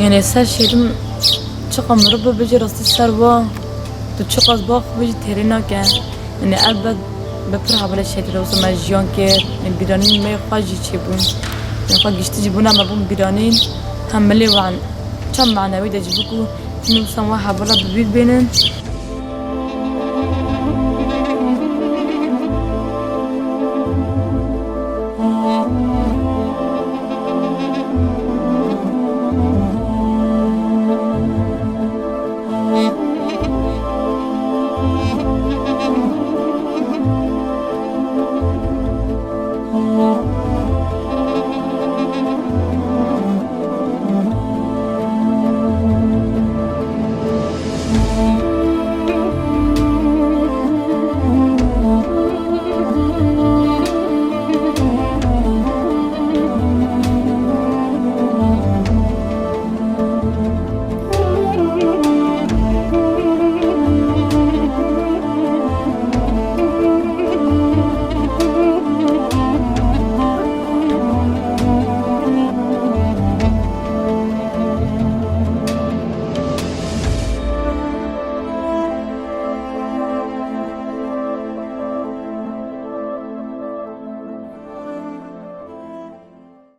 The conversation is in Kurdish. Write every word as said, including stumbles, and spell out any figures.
Yanî ser şêdim çiqa mirov bibêje rastî ser wa tu çiqas ba xwe bêjî têrê nake. Yanî elbet bi pir hebale şêdî de wisa me jiyan kir. Yanî bîranîn me xwe jî çêbûn. Yanî xwe giştî jî bûna me bûn bîranîn. Hem milê wan çend manewî de jî bû ku tîmê wisa wa hebala bi bîr bênin.